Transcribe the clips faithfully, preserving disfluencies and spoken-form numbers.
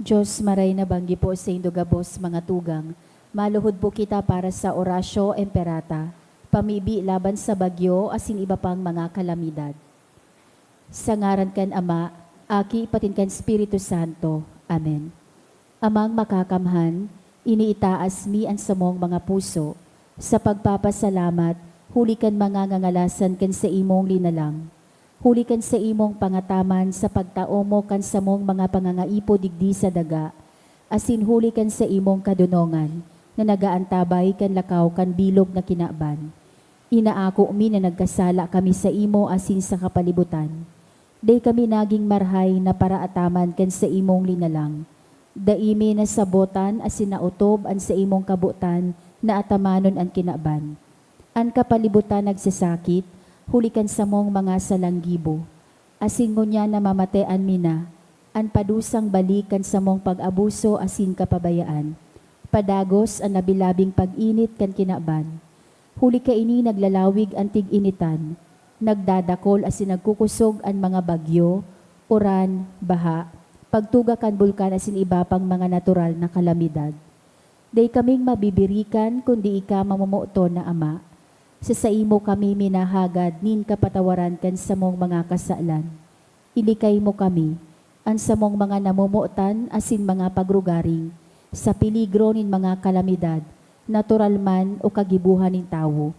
Diyos, maray na banggi po saindo gabos mga tugang, maluhod po kita para sa Oratio Imperata, pamibi laban sa bagyo asin iba pang mga kalamidad. Sa ngaran kan Ama, Aki, patin kan Espiritu Santo. Amen. Amang Makakamhan, iniitaas mi an samong mga puso sa pagpapasalamat huli kan mga ngangalasan kan saimong linalang. Huli kan saimong pangataman sa pagtao mo kan samong mga pangangaipo digdi sa daga, asin huli kan saimong kadonongan na nagaantabay kan lakaw kan bilog na kinaban. Inaako mi na nagkasala kami saimo asin sa kapalibutan. Dai kami nagin marahay na paraataman kan saimong linalang. Dai mi nasabotan asin naotob an saimong kabotan na atamanon an kinaban. An kapalibutan nagsasakit huli kan samong mga salang gibo, asin ngunyan namamatean mi na an padusang balik kan samong pag-abuso asin kapabayaan, padagos an labi-labing pag-init kan kinaban. Huli kaini naglalawig an tig-initan, nagdadakol asin nagkukosog an mga bagyo, uran, baha, pagtuga kan bulkan asin iba pang mga natural na kalamidad. Dai kaming mabibirikan kundi ika, mamomoton na Ama. Sa saimo kami minahagad nin kapatawaran kan samong mga kasalan. Ilikay mo kami, an samong mga namomotan asin mga pagrugaring, sa peligro nin mga kalamidad, natural man o kagibohan nin tawo.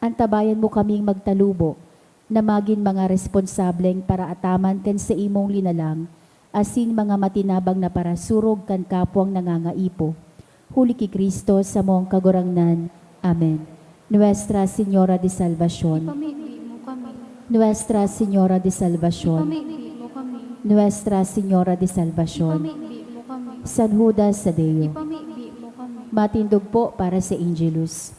Antabayan mo kaming magtalubo na magin mga responsableng paraataman kan saimong linalang asin mga matinabang na parasurog kan kapwang nangangaipo. Huli ki Cristo, samong Kagurangnan. Amen. Nuestra Señora de Salvacion. Ipamibi mo kami. Nuestra Señora de Salvacion. Ipamibi mo kami. Nuestra Señora de Salvacion. Ipamibi mo kami. San Judas Tadeo. Ipamibi mo kami. Matindog po para sa Angelus.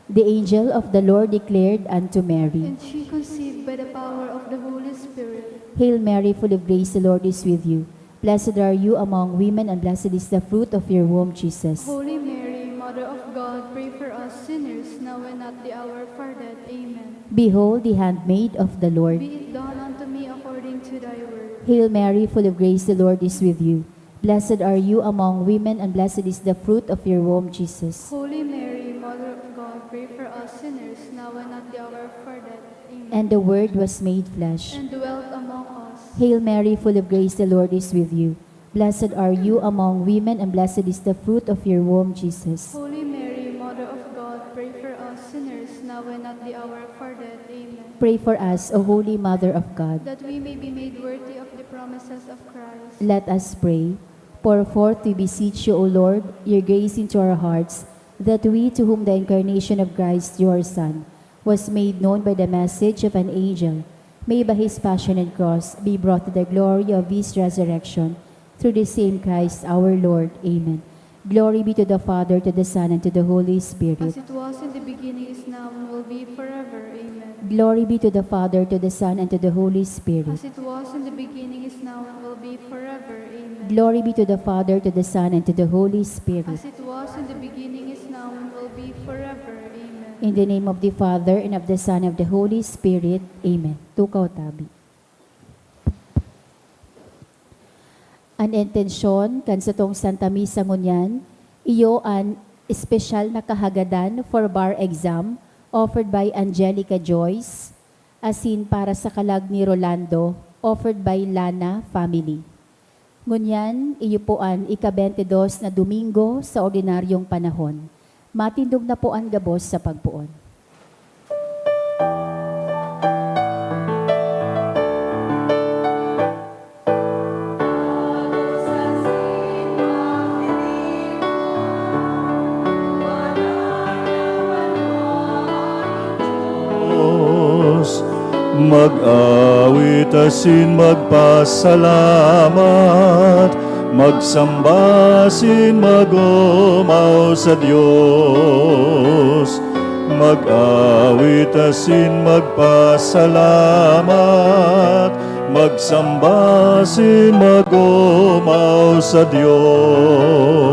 The angel of the Lord declared unto Mary. And she conceived by the power of the Holy Spirit. Hail Mary, full of grace, the Lord is with you. Blessed are you among women, and blessed is the fruit of your womb, Jesus. Holy Mary, Mother of God, pray for us sinners, now and at the hour of our death. Amen. Behold the handmaid of the Lord. Be it done unto me according to thy word. Hail Mary, full of grace, the Lord is with you. Blessed are you among women, and blessed is the fruit of your womb, Jesus. Holy Mary, Mother of God, pray for us sinners, now and at the hour of our death. Amen. And the Word was made flesh. And dwelt among us. Hail Mary, full of grace, the Lord is with you. Blessed are you among women, and blessed is the fruit of your womb, Jesus. Holy Mary, Mother of God, pray for us sinners, now and at the hour of our death. Amen. Pray for us, O Holy Mother of God. That we may be made worthy of the promises of Christ. Let us pray. Pour forth, we beseech you, O Lord, your grace into our hearts, that we, to whom the incarnation of Christ, your Son, was made known by the message of an angel, may by his passion and cross be brought to the glory of his resurrection, through the same Christ our Lord. Amen. Glory be to the Father, to the Son, and to the Holy Spirit. As it was in the beginning, is now, and will be forever. Amen. Glory be to the Father, to the Son, and to the Holy Spirit. As it was in the beginning, is now, and will be forever. Amen. Glory be to the Father, to the Son, and to the Holy Spirit. As it was in the beginning, is now, and will be forever. Amen. In the name of the Father, and of the Son, and of the Holy Spirit. Amen. Tukaw tabi. An intensyon kan satong Santa Misa ngunyan, iyo an espesyal na kahagadan for bar exam, offered by Angelica Joyce, asin para sa kalag ni Rolando, offered by Lana family. Ngunyan, iyo po an ika-bente dos na Domingo sa ordinaryong panahon. Matindog na po an gabos sa pagpoon. Dios, mag-awit asin magpasalamat, magsamba asin mag-omaw sa Dios. Mag-awit asin magpasalamat, magsamba asin mag-omaw sa Dios.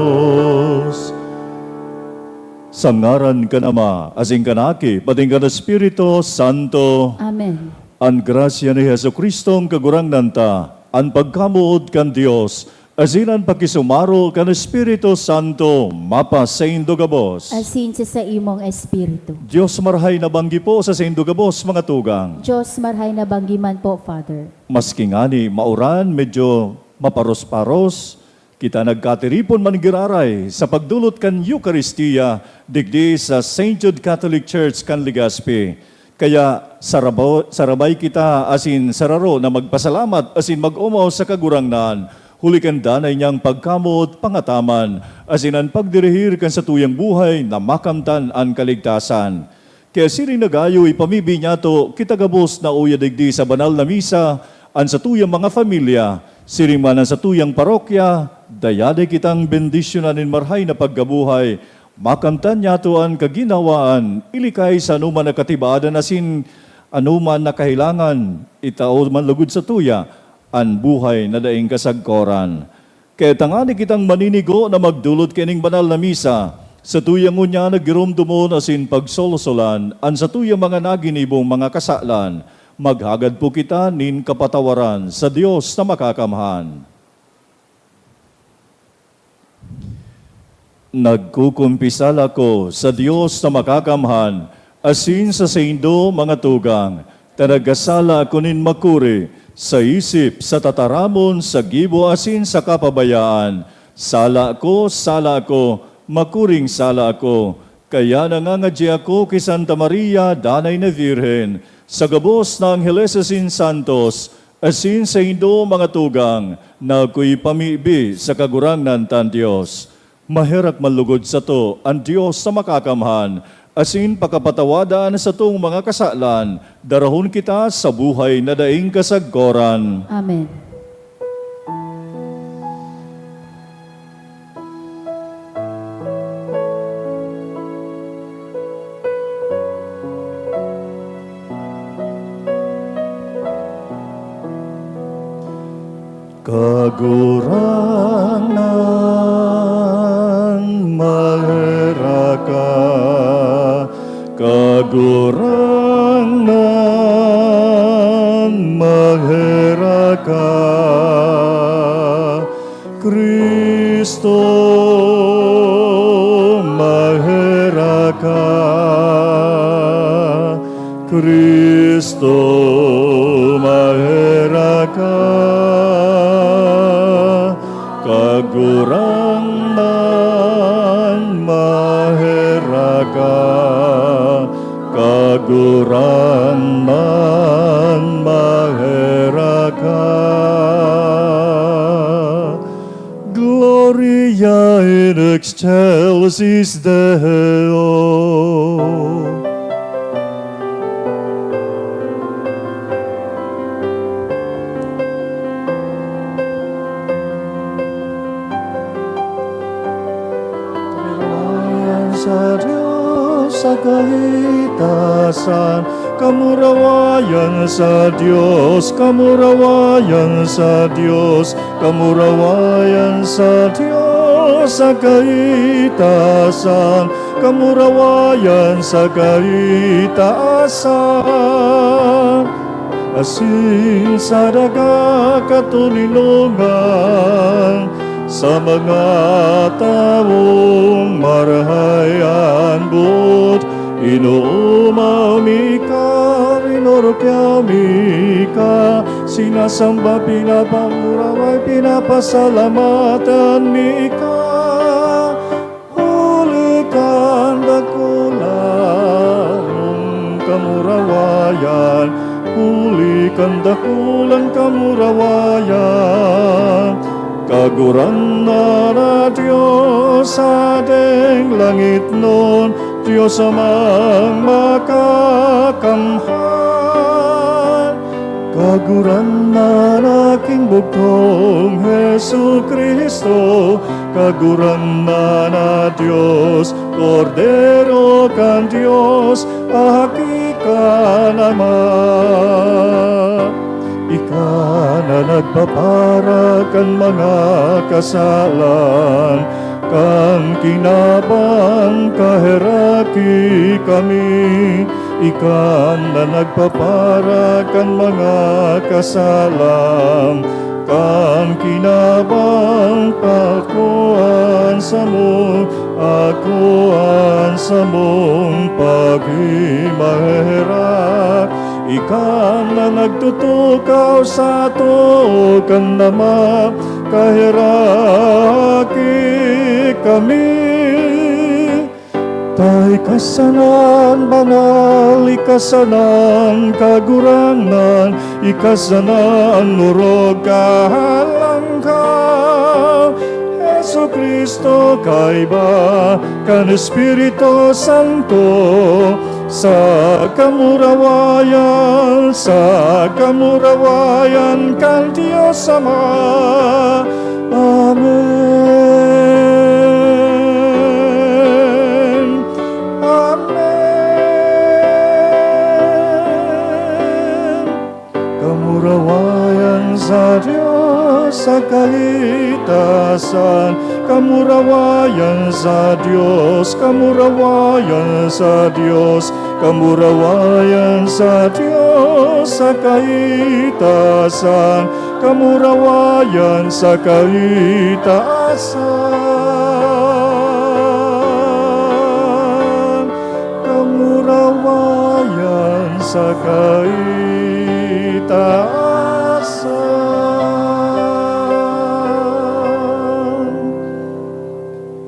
Sa ngaran kan Ama, asin kan Aki, patin kan Espiritu Santo. Amen. An grasya ni Jesu-Cristong Kagurangnan ta, An pagkamoot kan Dios asin an pakisumaro kan Espiritu Santo mapasaindo gabos. Asin sa saimong espiritu. Dios marahay na banggi po sa saindo gabos, mga tugang. Dios marahay na banggi man po, Father. Maski ngani mauran, medyo maparos-paros, kita nagkatiripon man giraray sa pagdolot kan Eukaristia digdi sa Saint Jude Catholic Church kan Legazpi. Kaya sarabo-, sarabay kita asin sararo na magpasalamat asin mag-omaw sa Kagurangnan, huli kan danay niyang pagkamoot pangataman asin an pagdirihir kan satuyang buhay na makamtan an kaligtasan. Kaya siring na gayo ipamibi niyato, kita gabos na uya digdi sa banal na misa, an satuyang mga pamilya, siring man an satuyang parokya, dayaday kitang bendisyonan nin marahay na pagkabuhay, makamtan niyato an kaginhawaan, ilikay sa anoman na katibadan asin anoman na kahelangan, itao man lugod satuya an buhay na daing kasagkoran. Kaya tangani kitang maninigo na magdolot kaining banal na misa, satuya ngunyan na giromdomon asin pagsolosolan an satuyang mga naginibong mga kasalan, maghagad po kita nin kapatawaran sa Dios na Makakamhan. Nagkukumpisal ako sa Dios na Makakamhan, asin sa saindo, mga tugang, ta nagkasala ako nin makuri, sa isip, sa tataramon, sa gibo, asin sa kapabayaan. Sala ako, sala ako, makuring sala ako. Kaya nangangadyi ako ki Santa Maria, Danay na Birhen, sa gabos na angheles asin santos, asin saindo, mga tugang, na akoy pamibi sa Kagurangnan tan Dios. Maherak man lugod sato an Dios na Makakamhan, asin pakapatawada an satong mga kasalan, darahon kita sa buhay na daing kasagkoran. Amen. Kagurangnan, maheraka. Kagurangnan, maheraka. Cristo, maheraka. Cristo, maheraka. Kagurangnan, maheraka. Kagurangnan, maheraka. Gloria in excelsis Deo. Kamurawayan sa Dios, sa kaitasan. Kamurawayan sa Dios, kamurawayan sa Dios, kamurawayan sa Dios sa kaitasan, kamurawayan sa kaitasan. Asin sa daga katoninongan, sa mga tawong marahay an boot, inoomaw mi ka, rinorokyaw mi ka, sinasamba, pinapamuraway, pinapasalamatan mi ka. Huli kan dakulang kamurawayan, huli kan dakulang kamurawayan, Kagurangnan na Dios, Hadeng langitnon, Dios Amang Makakamhan. Kagurangnan na king bugtong Jesu-Cristo, Kagurangnan na Dios, Kordero kan Dios, Aki kan Ama. Ika na nagpapara kan mga kasalan, Kan kinabang kaheraki kami, ika na nagpapara kan mga kasalang. Kan kinabang pakuan samo, ako an samong paghimaherak. Ika na nagtutukaw sato kan Ama, kaheraki kami. Ta ika sana an banal, ika sana an kagurangnan, ika sana an orog kahalangkaw. Jesu-Cristo, kaiba kan Espiritu Santo, sa kamurawayan, sa kamurawayan kan Dios Ama. Amen. Amen. Kamurawayan sa Dios sa kaitasan, kamurawayan sa Dios, kamurawayan sa Dios, kamurawayan sa Dios sa kaitasan, kamurawayan sa kaitasan, kamurawayan sa kaitasan.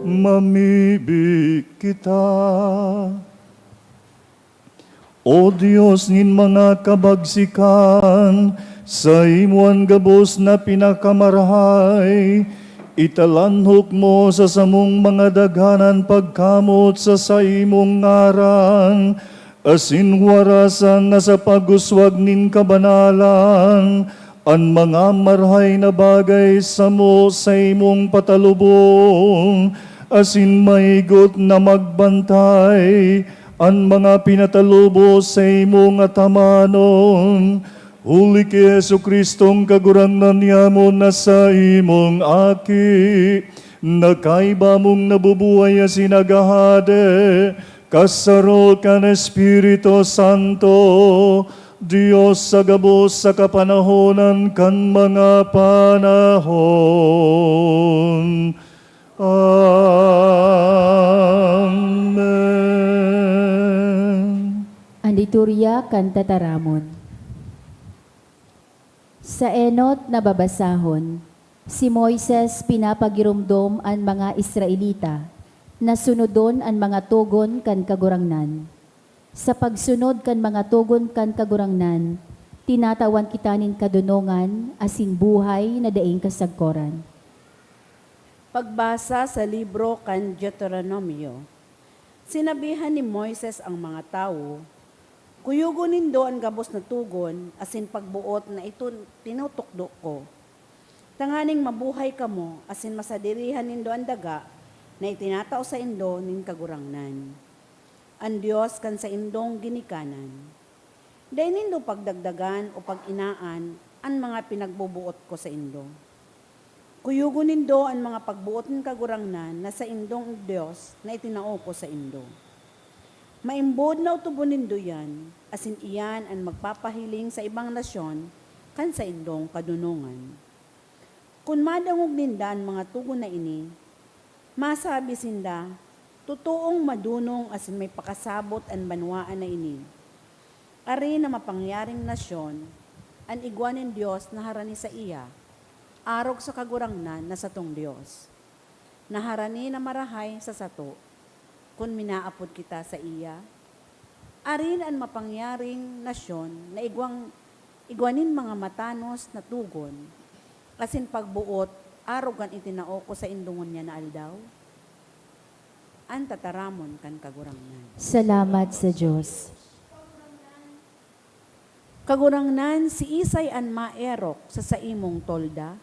Mamibi kita. O Dios nin mga kabagsikan, saimo an gabos na pinakamarahay, italanhok mo sa samong mga daghan an pagkamot sa saimong ngaran, asin warasan na sa pag-uswag nin kabanalan, an mga marahay na bagay samo saimong patalubong, asin maigot na magbantay an mga pinatalubos saimong atamanon. Huli ki Jesu-Cristong Kagurangnan niamo na saimong Aki, na kaiba mong nabubuhay asin naghahade, kasaro kan Espiritu Santo, Dios sa gabos sa kapanahonan kan mga panahon. Amen. An Liturya kan Tataramon. Sa enot na babasahon, si Moises pinapagiromdom an mga Israelita na sunodon an mga togon kan Kagurangnan. Sa pagsunod kan mga togon kan Kagurangnan, tinatawan kita nin kadonongan asin buhay na daing kasagkoran. Pagbasa sa libro kan Deuteronomio. Sinabihan ni Moises ang mga tawo, "Kuyogon nindo an gabos na togon asin pagboot na itun-, tinutukdo ko, tanganing mabuhay kamo asin masadirihan nindo an daga na itinatao saindo nin Kagurangnan, an Dios kan saindong ginikanan. Dai nindo pagdagdagan o pag-inaan an mga pinagboboot ko saindo. Kuyogon nindo an mga pagboot nin Kagurangnan na saindong Dios na itinao ko saindo. Maimbod na otobon nindo iyan, asin iyan an magpapahiling sa ibang nasyon kan saindong kadonongan." Kun madangog ninda an mga togon na ini, masabi sinda, "Totoong madonong asin may pakasabot an banwaan na ini. Ari na mapangyaring nasyon, an igwa nin Dios na harani saiya, arog sa Kagurangnan na satong Dios, na harani na marahay sa sato, kun minaapod kita saiya. Ari na an mapangyaring nasyon na igwang, igwa nin mga matanos na togon asin pagboot arog kan itinao ko saindo ngunyan na aldaw." An Tataramon kan Kagurangnan. Salamat sa Dios. Kagurangnan, siisay an maerok sa saimong tolda?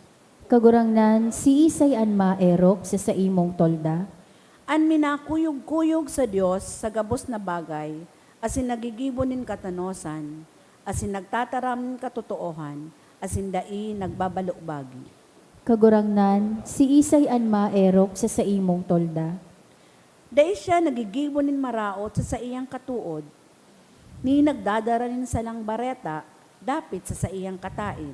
Kagurangnan, siisay an maerok sa saimong tolda? An minakuyog-kuyog sa Dios sa gabos na bagay, asin naggigibo nin katanosan, asin nagtataram nin katotoohan, asin dai nagbabalukbagi. Kagurangnan, siisay an maerok sa saimong tolda? Dai siya nagigibo nin maraot sa saiyang katood, ni nagdadara nin salang bareta dapit sa saiyang kataed.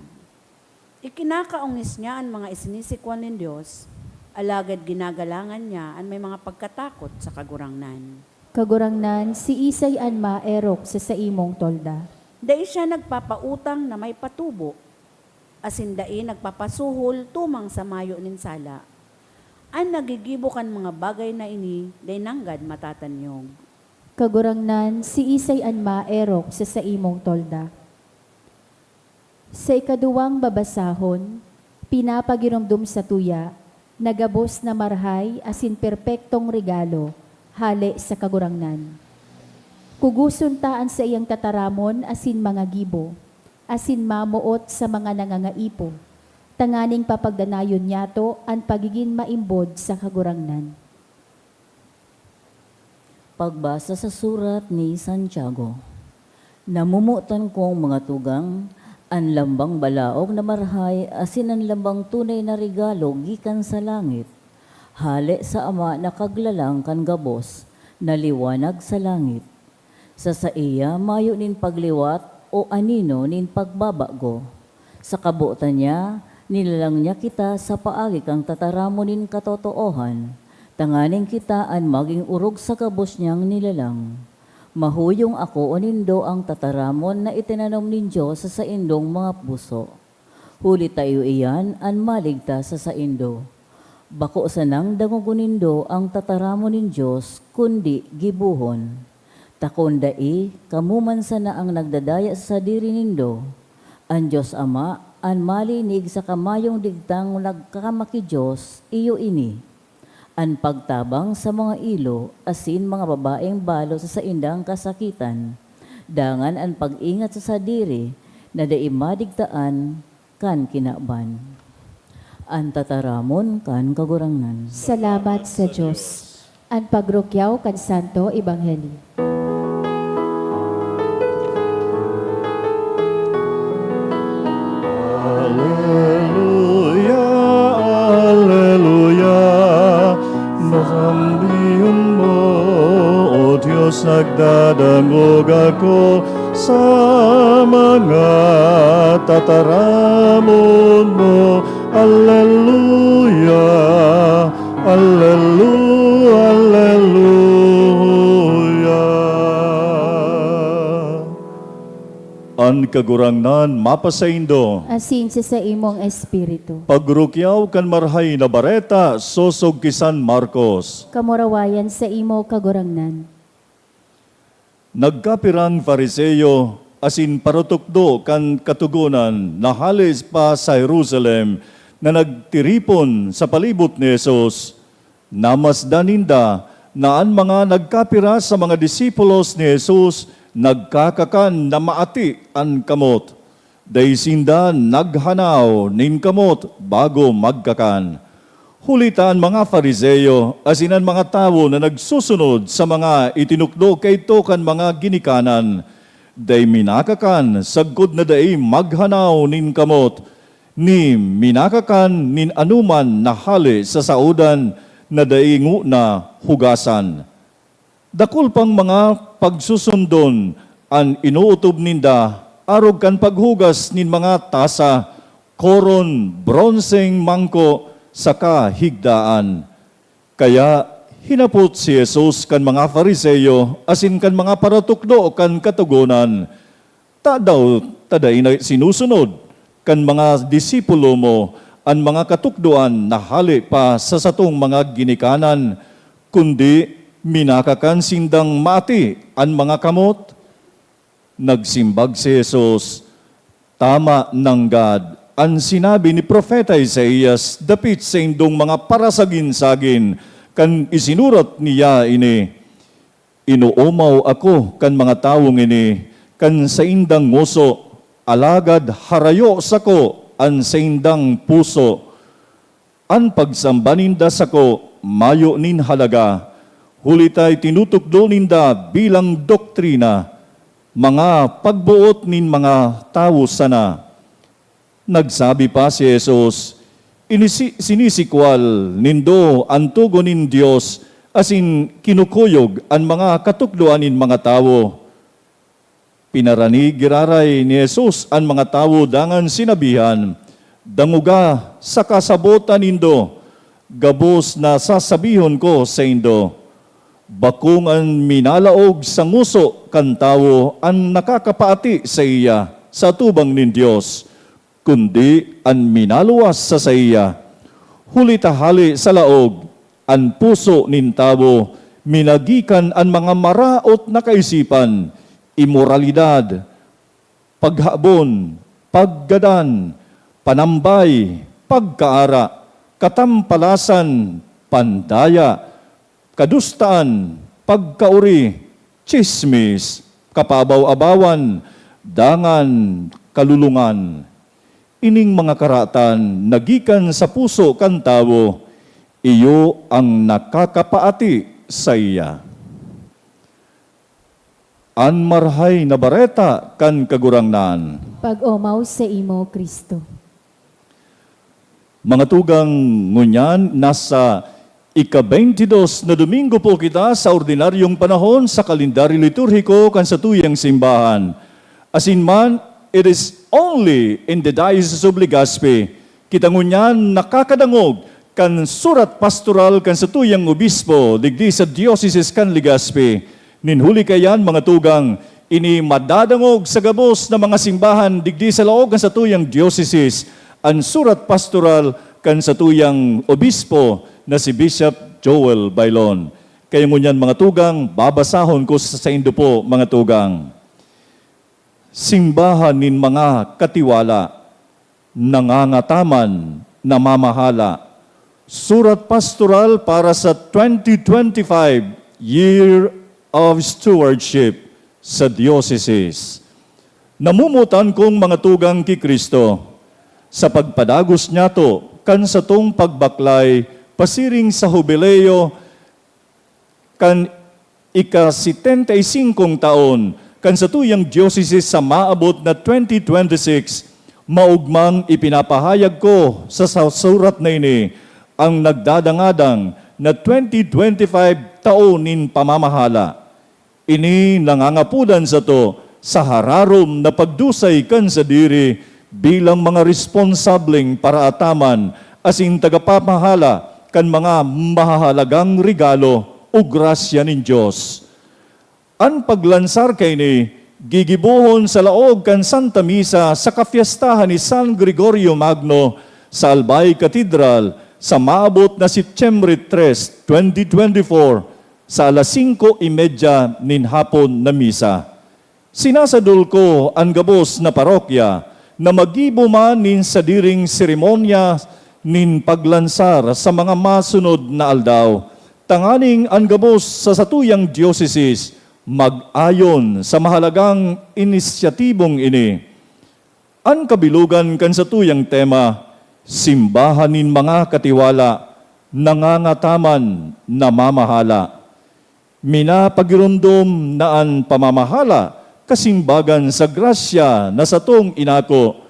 Ikinakaongis niya an mga isinisikwan nin Dios, alagad ginagalangan niya an may mga pagkatakot sa Kagurangnan. Kagurangnan, siisay an maerok sa saimong tolda? Dai siya nagpapautang na may patubo, asin dai nagpapasuhol tumang sa mayo nin sala. An naggigibo kan mga bagay na ini dai nanggad matatanyog. Kagurangnan, siisay an maerok sa saimong tolda? Sa ikaduwang babasahon, pinapaginumdom satuya na gabos na marahay asin perpektong regalo hale sa Kagurangnan. Kugoson ta an saiyang tataramon asin mga gibo, asin mamoot sa mga nangangaipo, tanganing papagdanayon niyato an pagigin maimbod sa Kagurangnan. Pagbasa sa surat ni Santiago. Namomotan kong mga tugang, an lambang balaog na marahay asin an lambang tunay na regalo gikan sa langit, hale sa Ama na Kaglalang kan gabos, na liwanag sa langit. Sa saiya mayo nin pagliwat o anino nin pagbabago. Sa kabotan niya, nilalang niya kita sa paagi kan tataramon nin katotoohan, tanganing kita an magin orog sa gabos niyang nilalang. Mahuyong akoon nindo an tataramon na itinanom nin Dios sa saindong mga puso. Huli ta iyo iyan an maligtas sa saindo. Bako sanang dangogon nindo an tataramon nin Dios, kundi gibohon. Ta kun dai, kamo man sana an nagdadaya sa sadiri nindo. An Dios Ama an malinig saka mayong digtang nagkamaki-Dios, iyo ini: an pagtabang sa mga ilo asin mga babaeng balo sa saindang kasakitan, dangan an pag-ingat sa sadiri na dai madigtaan kan kinaban. An tataramon kan Kagurangnan. Salamat sa Dios. An pagrukyaw kan Santo Ebanghelyo. Aleluya, aleluya. Nasambiyon mo, O Dios, nagdadangog ako sa mga tataramon mo. Aleluya, alelu-, aleluya. An Kagurangnan mapasaindo. Asin sa saimong espiritu. Pagrukyaw kan Marahay na Bareta sosog ki San Marcos. Kamurawayan saimo, Kagurangnan. Nagkapirang Fariseo asin paratukdo kan Katogonan na hale pa sa Jerusalem na nagtiripon sa palibot ni Jesus. Namasdan ninda na an mga nagkapira sa mga disipulos ni Jesus nagkakakan na maati an kamot. Dai sinda naghanaw nin kamot bago magkakan. Huli ta an mga Fariseo asin an mga tawo na nagsusunod sa mga itinukdo kaidto kan mga ginikanan, dai minakakan sagkod na dai maghanaw nin kamot, ni minakakan nin anoman na hale sa saodan na dai ngona hugasan. Dakul pang mga pagsusundon an inootob ninda arog kan paghugas nin mga tasa, koron, bronseng mangko, saka higdaan. Kaya hinapot si Jesus kan mga Fariseo asin kan mga paratukdo kan Katogonan, "Tadaw ta dai na sinusunod kan mga disipulo mo an mga katukdoan na hale pa sa satong mga ginikanan, kundi minakakan sindang maati an mga kamot?" Nagsimbag si Jesus, "Tama nanggad an sinabi ni Propeta Isaias dapit saindong mga parasagin-sagin, kan isinurat niya ini, 'Inoomaw ako kan mga tawong ini, kan saindang ngoso, alagad harayo sako an saindang puso. An pagsamba ninda sako mayo nin halaga, huli ta itinutukdo ninda bilang doktrina, mga pagboot nin mga tawo sana." Nagsabi pa si Jesus, Inisi-, sinisikwal nindo an togon nin Dios asin kinukuyog an mga katukdoan nin mga tawo. Pinarani giraray ni Jesus an mga tawo dangan sinabihan, "Dangoga saka sabotan nindo, gabos na sasabihon ko saindo, bakong an minalaog sa ngoso kan tawo an nakakapaati saiya sa atubang nin Dios, kundi an minaluwas sa saiya. Huli ta hale sa laog, an puso nin tawo, minagikan an mga maraot na kaisipan, imoralidad, paghabon, paggadan, panambay, pagkaara, katampalasan, pandaya, kadustaan, pagkaori, tsismis, kapaabaw-abawan, dangan kalulungan. Ining mga karatan na gikan sa puso kan tawo, iyo an nakakapaati saiya." An Marahay na Bareta kan Kagurangnan. Pag-omaw saimo, Cristo. Mga tugang, ngunyan nasa ika-beintidos na Domingo po kita sa ordinaryong panahon sa kalendaryo liturhiko kan satuyang simbahan. Asin man, it is only in the Diocese of Legazpi kita ngunyan nakakadangog kan surat pastoral kan satuyang obispo digdi sa Diocese kan Legazpi. Nin huli kaiyan, mga tugang, ini madadangog sa gabos na mga simbahan digdi sa laog kan satuyang diocese an surat pastoral kan satuyang obispo na si Bishop Joel Bailon. Kaya ngunyan, mga tugang, babasahon ko sa saindo po, mga tugang. Simbahan nin mga katiwala, nangangataman, namamahala. Surat pastoral para sa twenty twenty-five Year of Stewardship sa Diocese. Namumutan kong mga tugang ki Cristo, sa pagpadagos niyato kan satong pagbaklay pasiring sa Hubileo kan ika-setenta y singkong taon kan satuyang diocese sa maabot na twenty twenty-six, maogmang ipinapahayag ko sa, sa surat na ini ang nagdadangadang na twenty twenty-five taon nin pamamahala. Ini nangangapodan sato sa hararom na pagdusay kan sadiri bilang mga responsableng paraataman asin tagapamahala kan mga mahahalagang regalo o grasya nin Dios. An paglansar kaini gigibohon sa laog kan Santa Misa sa kapyestahan ni San Gregorio Magno sa Albay Cathedral sa maabot na Setyembre tres, twenty twenty-four, sa alas singko y media nin hapon na misa. Sinasadol ko an gabos na parokya na maggibo man nin sadiring seremonya nin paglansar sa mga masunod na aldaw, tanganing an gabos sa satuyang diocese mag-ayon sa mahalagang inisyatibong ini. An kabilogan kan satuyang tema, Simbahan nin mga Katiwala, Nangangataman, Namamahala. Minapagiromdom na an pamamahala kasimbagan sa grasya na satong inako.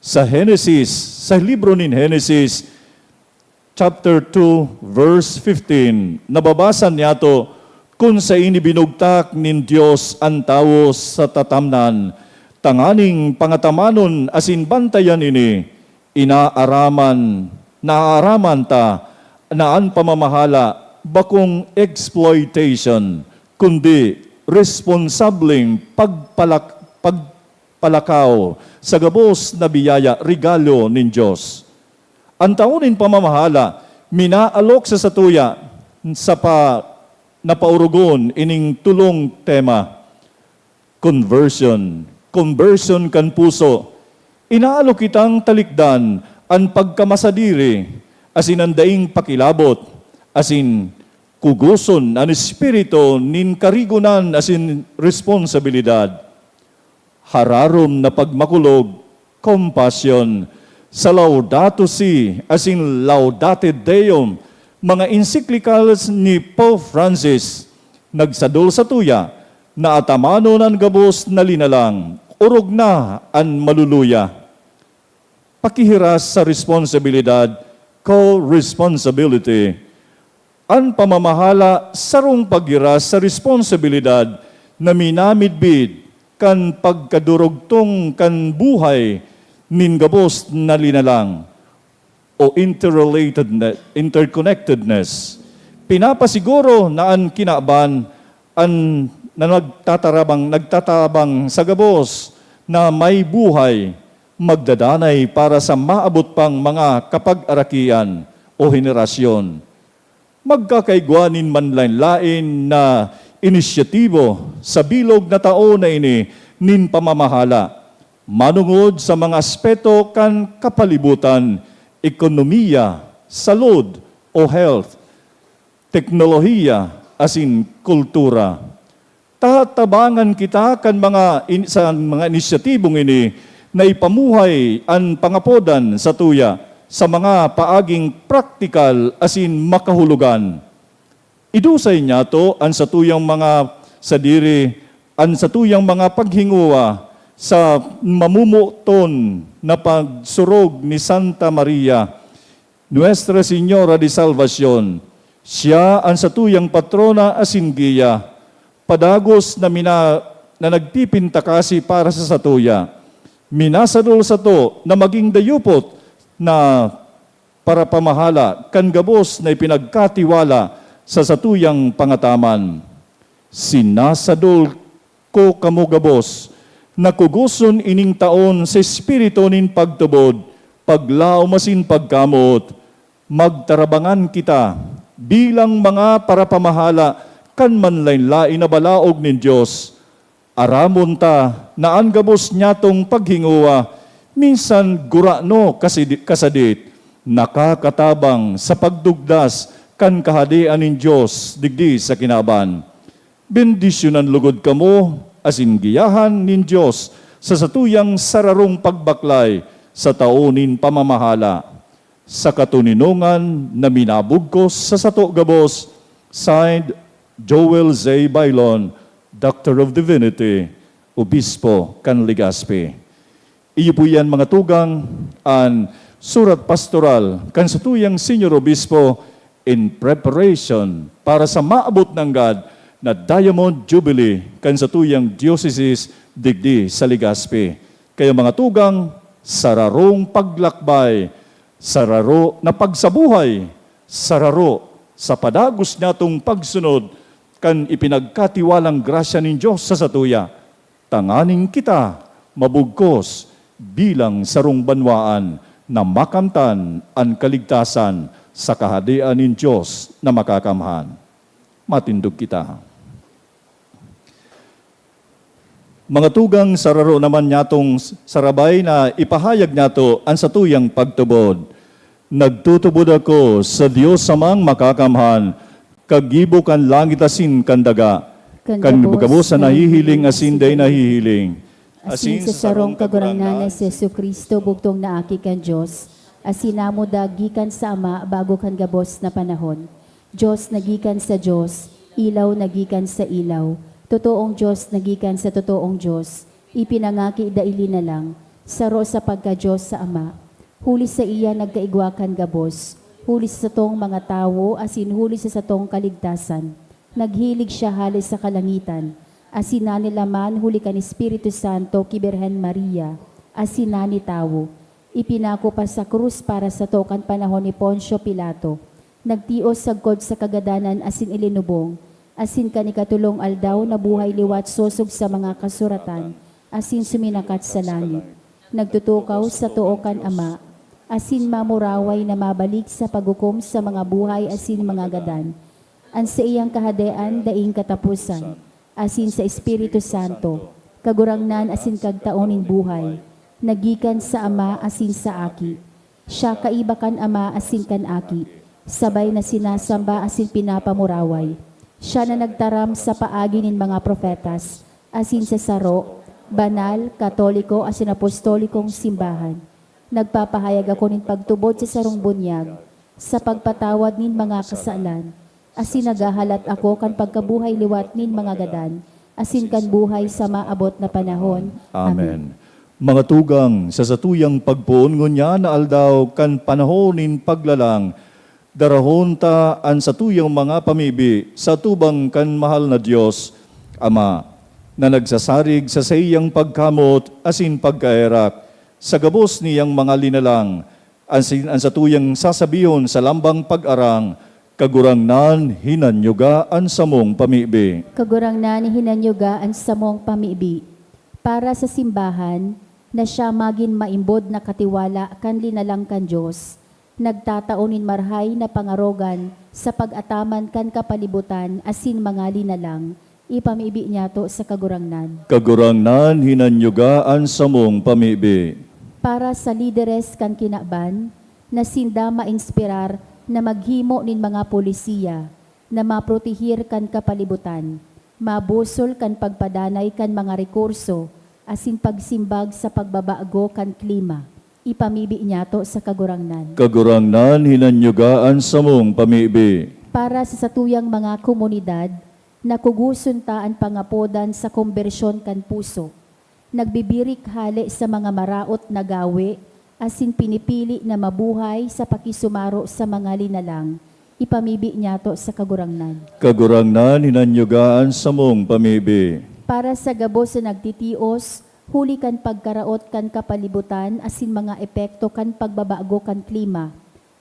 Sa Henesis, sa libro nin Henesis, chapter two, verse fifteen, nababasa niyato, kun saen ibinugtak nin Dios an tawo sa tatamnan, tanganing pangatamanon asin bantayan ini, inaaraman, naaaraman ta na an pamamahala bakong exploitation, kundi responsableng pagpalak-, pagpalakaw sa gabos na biyaya, regalo nin Dios. An tao nin pamamahala minaalok sa satuya sa pa-, napaurugon ining tolong tema. Conversion. Conversion kan puso. Inaalok kitang talikdan an pagkamasadiri asin an daing pakilabot, asin kugoson an espiritu nin karigonan asin responsabilidad. Hararom na pagmakulog, compassion, sa Laudato Si asin Laudate Deum, mga encyclicals ni Pope Francis, nagsadol satuya na atamanon an gabos na linalang, orog na an maluluya. Pakihiras sa responsabilidad Co-responsibility. An pamamahala sarong paghiras sa responsibilidad na minamidbid kan pagkadurugtong kan buhay nin gabos na linalang o interrelatedne-, interconnectedness. Pinapasiguro na an kinaban an na nagtatarabang, nagtatabang sa gabos na may buhay, magdadanay para sa maabot pang mga kapag-arakian o henerasyon. Magkakaigwa nin manlaen-laen na inisyatibo sa bilog na tao na ini nin pamamahala, manongod sa mga aspeto kan kapalibutan, ekonomiya, salud o health, teknolohiya, asin kultura. Tatabangan kita kan mga in-, sa mga inisyatibong ini na ipamuhay an pangapodan satuya sa mga paaging praktikal asin makahulogan. Idusay niyato an satuyang mga sadiri, an satuyang mga paghingowa sa mamumoton na pagsurog ni Santa Maria, Nuestra Señora de Salvacion. Siya an satuyang patrona asin giya, padagos na mina-, na nagpipintakasi para sa satuya. Minasadol sato na magin dayupot na parapamahala kan gabos na ipinagkatiwala sa satuyang pangataman. Sinasadol ko kamo gabos na kugoson ining taon sa espiritu nin pagtubod, paglaom asin pagkamoot. Magtarabangan kita bilang mga parapamahala kan manlaen-laen na balaog nin Dios. Aramon ta na an gabos nyatong paghingowa, minsan gurano kasidi-, kasadit, nakakatabang sa pagdugdas kan Kahadean nin Dios digdi sa kinaban. Bendisyonan logod kamo asin giyahan nin Dios sa satuyang sararong pagbaklay sa tao nin pamamahala. Sa katoninongan na minabugkos sa sato gabos, signed, Joel Z. Bailon, Doctor of Divinity, Obispo kan Legazpi. Iyo po yan, mga tugang, an surat pastoral kan satuyang Senior Obispo in preparation para sa maabot nanggad na Diamond Jubilee kan satuyang diocese digdi sa Legazpi. Kaya, mga tugang, sararong paglakbay, sararo na pagsabuhay, sararo sa padagos nyatong pagsunod kan ipinagkatiwalang grasya nin Dios sa satuya, tanganing kita mabugkos bilang sarong banwaan na makamtan an kaligtasan sa Kahadean nin Dios na makakamhan. Matindog kita. Mga tugang, sararo naman nyatong sarabay na ipahayag nyato an satuyang pagtubod. Nagtutubod ako sa Dios Amang Makakamhan, kagibo kan langit asin kan daga, kan gabos na nahihiling asin dai nahihiling, asin sa sarong Kagurangnan na si Jesu-Cristo, bugtong na Aki kan Dios, asin namuda gikan sa Ama bago kan gabos na panahon. Dios na gikan sa Dios, ilaw na gikan sa ilaw, totoong Dios na gikan sa totoong Dios, ipinangaki dai linalang, saro sa pagka-Dios sa Ama. Huli saiya nagkaigwa kan gabos, huli sa satong mga tawo asin huli sa satong kaligtasan. Naghilig siya hale sa kalangitan, asin nanilaman huli kan Espiritu Santo ki Birhen Maria, asin nanitawo. Ipinako pa sa krus para sato kan panahon ni Poncio Pilato. Nagtios sagkod sa kagadanan asin ilinubong, asin kan ikatolong aldaw nabuhay liwat sosog sa mga kasuratan, asin suminakat sa langit. Nagtutukaw sa too kan Ama, asin mamuraway na mabalik sa paghukom sa mga buhay asin mga gadan. An saiyang kahadean daing kataposan, asin sa Espiritu Santo, Kagurangnan asin Kagtao nin buhay, na gikan sa Ama asin sa Aki. Siya kaiba kan Ama asin kan Aki, sabay na sinasamba asin pinapamuraway. Siya na nagtaram sa paagi nin mga propetas, asin sa saro, banal, katoliko asin apostolikong simbahan. Nagpapahayag ako nin pagtubod sa sarong bunyag, sa pagpatawad nin mga kasalan, asin naghahalat ako kan pagkabuhay liwat nin mga gadan, asin kan buhay sa maabot na panahon. Amen. Amen. Mga tugang, sa satuyang pagpoon ngunyan na aldaw kan panahon nin paglalang, darahon ta an satuyang mga pamibi sa atubang kan mahal na Dios, Ama, na nagsasarig sa saiyang pagkamot asin pagkaherak sa gabos niyang mga linalang, asin an satuyang sasabihon sa lambang pag-arang, "Kagurangnan, hinanyuga an samong pamibi." Kagurangnan, hinanyuga an samong pamibi. Para sa simbahan, na siya magin maimbod na katiwala kan linalang kan Dios, nagtatao nin marahay na pangarogan sa pag-ataman kan kapalibutan asin mga linalang, ipamibi niyato sa Kagurangnan. Kagurangnan, hinanyuga an samong pamibi. Para sa lideres kan kinaban, na sinda mainspirar na maghimo nin mga polisiya na maprotehir kan kapalibutan, mabusol kan pagpadanay kan mga rekurso, asin pagsimbag sa pagbabago kan klima, ipamibi niyato sa Kagurangnan. Kagurangnan, hinanyuga an samong pamibi. Para sa satuyang mga komunidad, na kugoson ta an pangapodan sa kombersyon kan puso, nagbibirik hale sa mga maraot na gawe, asin pinipili na mabuhay sa pakisumaro sa mga linalang, ipamibi niyato sa Kagurangnan. Kagurangnan, hinanyuga an samong pamibi. Para sa gabos na nagtitios, huli kan pagkaraot kan kapalibutan asin mga epekto kan pagbabago kan klima,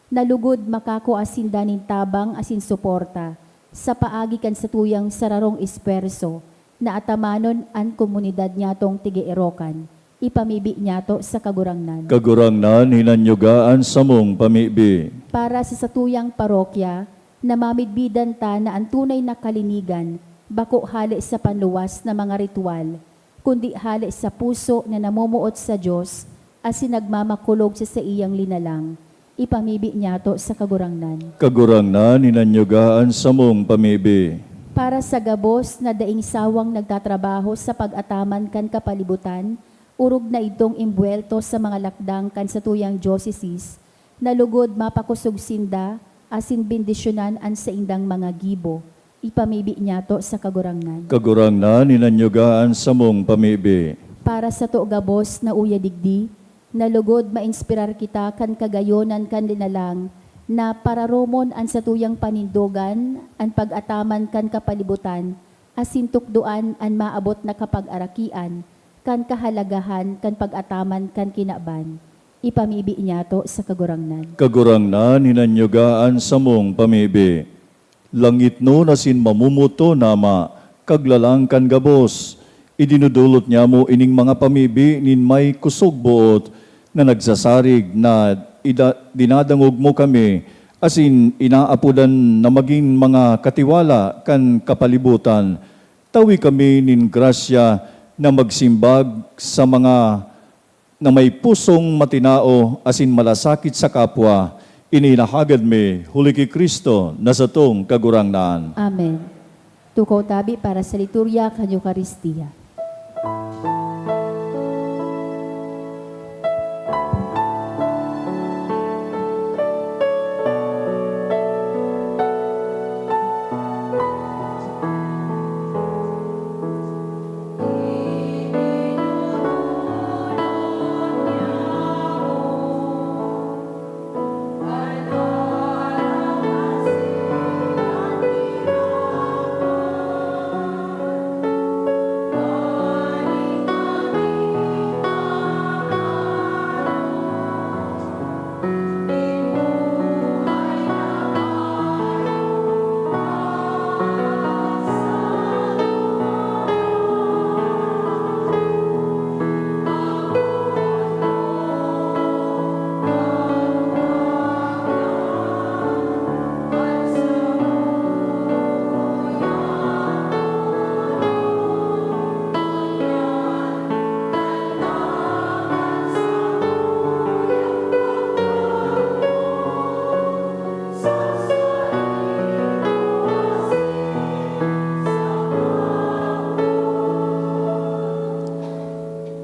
na lugod makakua sinda nin tabang asin suporta sa paagi kan satuyang sararong espuwerso na atamanon an komunidad nyatong Tigairokan, ipamibi niyato sa Kagurangnan. Kagurangnan, hinanyuga an samong pamibi. Para sa satuyang parokya, na mamidbidan ta na an tunay na kalinigan bako hale sa panluwas na mga ritual, kundi hale sa puso na namomoot sa Dios asin nagmamakulog sa saiyang linalang, ipamibi niyato sa Kagurangnan. Kagurangnan, hinanyuga an samong pamibi. Para sa gabos na daing sawang nagtatrabaho sa pag-ataman kan kapalibutan, orog na idtong imbuwelto sa mga lakdang kan satuyang diocesis, na lugod mapakosog sinda asin bendisyonan an saindang mga gibo, ipamibi niyato sa Kagurangnan. Kagurangnan, hinanyuga an samong pamibi. Para sato gabos na uya digdi, na lugod mainspirar kita kan kagayonan kan linalang na pararomon an satuyang panindogan, an pag-ataman kan kapalibutan, asin tukdoan an maabot na kapagarakian kan kahalagahan kan pag-ataman kan kinaban, ipamibi niyato sa Kagurangnan. Kagurangnan, hinanyuga an samong pamibi. Langitnon asin mamomoton na Ama, Kaglalang kan gabos, idinodolot niamo ining mga pamibi nin may kusog boot na nagsasarig na ida-, dinadangog mo kami asin inaapodan na magin mga katiwala kan kapalibutan. Tawi kami nin grasya na magsimbag sa mga na may pusong matinao asin malasakit sa kapwa, ini inahagad mi huli ki Cristo na satong Kagurangnan. Amen. Tukaw tabi para sa liturya kan Eukaristia.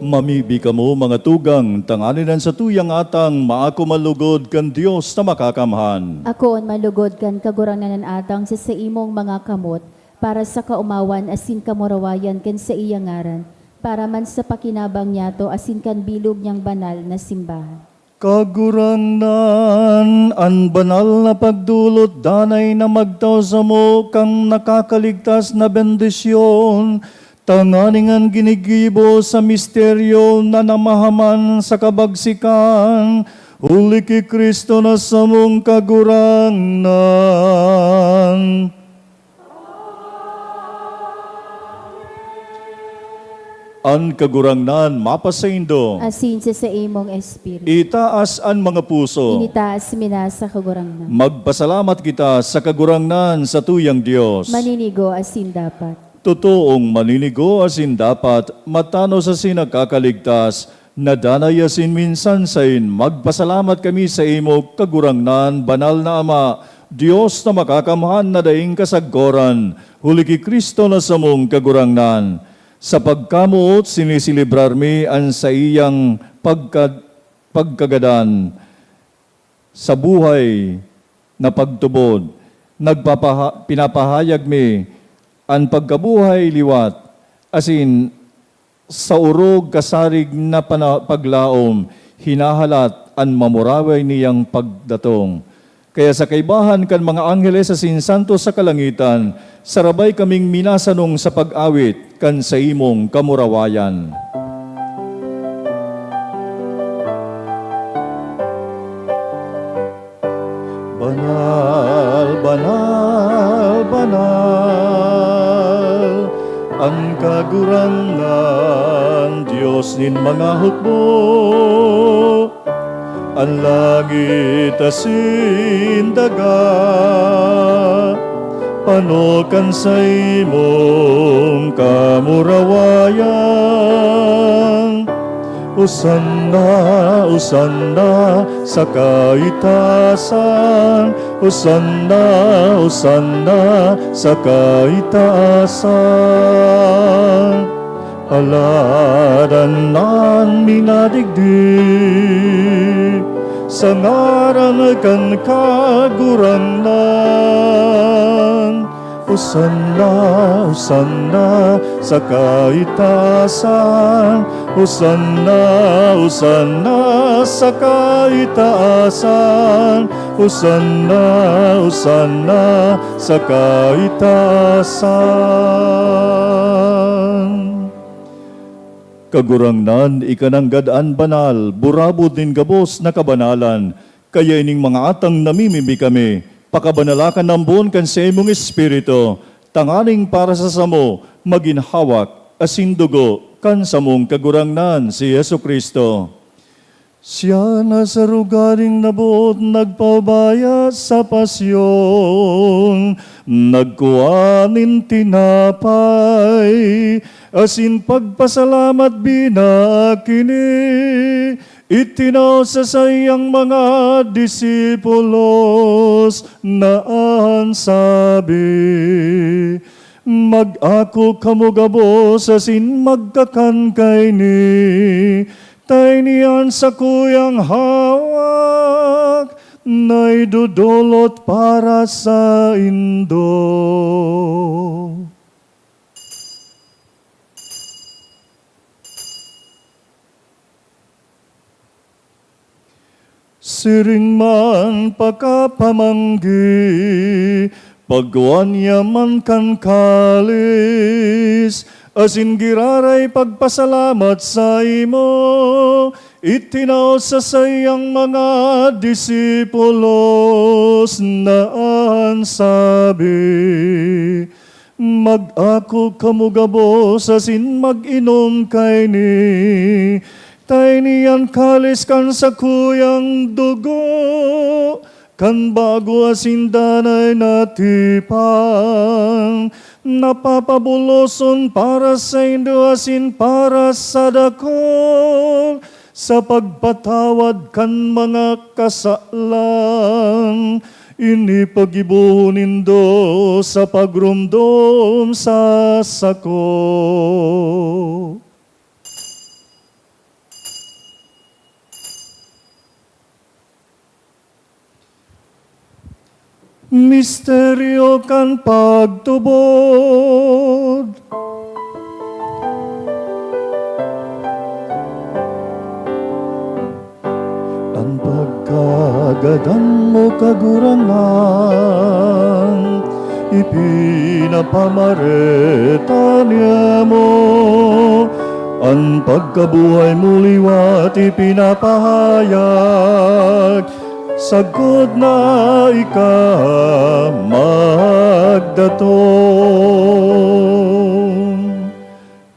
Mamibi kamo, mga tugang, tanganing an satuyang atang maako man lugod kan Dios na Makakamhan. Akoon man lugod kan Kagurangnan an atang sa saimong mga kamot, para sa kaomawan asin kamurawayan kan saiyang ngaran, Para man sa pakinabang niyato asin kan bilog niyang banal na simbahan. Kagurangnan, an banal na pagdolot danay na magtao samo kan nakakaligtas na bendisyon, tanganing an ginigibo sa misteryo na namahaman sa kabagsikan, huli ki Cristo na samong Kagurangnan. An Kagurangnan mapasaindo. Asin sa saimong espiritu. Itaas an mga puso. Initaas mi na sa Kagurangnan. Magpasalamat kita sa Kagurangnan, sa tuyang Dios. Maninigo asin dapat. Totoong maninigo asin dapat, matanos asin nakakaligtas, na danay asin minsan sain magpasalamat kami saimo, Kagurangnan, Banal na Ama, Dios na makakamhan na daing kasagkoran, huli ki Cristo na samong Kagurangnan. Sa pagkamoot, siniselebrar mi an saiyang pagka-, pagkagadan sa buhay na pagtubod. Nagpapaha-, pinapahayag mi an pagkabuhay liwat, asin sa orog kasarig na pana-, paglaom, hinahalat an mamuraway niyang pagdatong. Kaya sa kaibahan kan mga angheles asin santos sa kalangitan, sarabay kaming minasanong sa pag-awit kan saimong kamurawayan. Banal, banal, banal, an Kagurangnan, Dios nin mga hukbo. An langit asin daga, pano kan saimong kamurawayan. Hosanna, Hosanna sa kaitasan, Hosanna, Hosanna sa kaitasan. Haladanan an minadigdi sa ngaran kan Kagurangnan. Hosanna, Hosanna sa kaitasan. Hosanna, Hosanna sa kaitasan. Hosanna, Hosanna sa kaitasan. Kagurangnan, ika nanggad an banal, burabod nin gabos na kabanalan. Kaya ining mga atang namimibi kami, pakabanala kan ambon kan saimong Espiritu, tanganing para sa samo magin hawak asin dugo kan samong Kagurangnan, si Jesu-Cristo. Siya na sa rogaring naboot nagpaubaya sa pasyon, nagkua nin tinapay, asin pagpasalamat binakini, itinao sa saiyang mga disipulos na an sabi, "Mag-ako kamo gabos asin magkakan kaini, ta ini an sakuyang hawak na idodolot para saindo." Siring man pakapamanggi, pagkua niya man kan kalis, asin giraray pagpasalamat saimo, itinao sa saiyang mga disipulos na an sabi, "Mag-ako kamo gabos asin mag-inom kaini, ta ini an kalis kan sakuyang dugo kan bago asin danay na tipan, na papabuloson para saindo asin para sa dakul, sa pagpatawad kan mga kasalan. Ini paggibohon nindo sa pagromdom sa sako." Misteryo kan pagtubod. An pagkagadan mo, Kagurangnan, ipinapamareta niamo. An pagkabuhay mo liwat ipinapahayag, sagkod na ika magdatong.